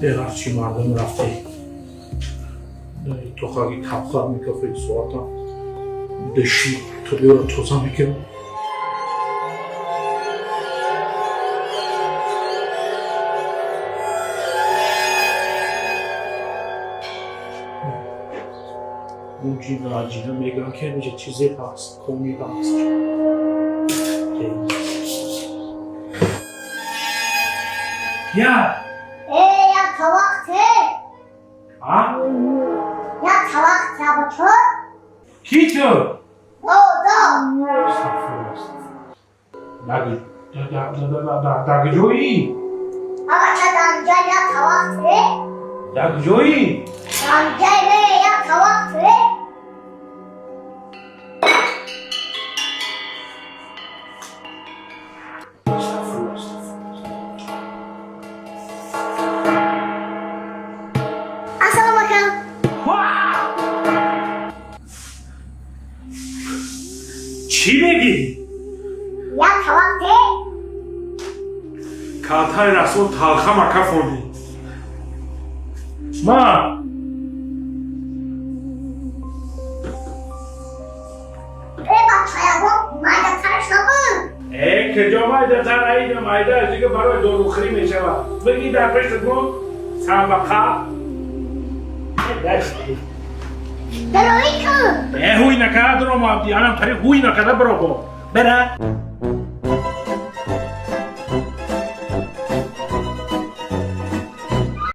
Ҳарчи мардум рафте тохаги кавхар мекафед, соата даши тобиёро тоза мекунам. Ҷина мегӯям, ки ҳамиҷа чизе ҳаст, коми ҳаст. Я. Э, я тавақте. А? Я тавақте, бачо. Ки ту? Додо. Дар куҷоӣ? Абача, данҷа я тавақте. Дар куҷоӣ? Данҷа я тавақте. Ассалому алайкум. Чӣ мегӣ? Я тавақте. Калтаи расо талха макафонӣ. Ма Э, бача, ягон майдатар шабу. Э, куҷо майдатар? Аида майда дига барои дорухӯрӣ мешавад. Бигӣ, дар пешат мо сабақа. Дарои кун. Э, ҳуй накарда дуромадӣ, анам тариқ ҳуй накарда биробо бера.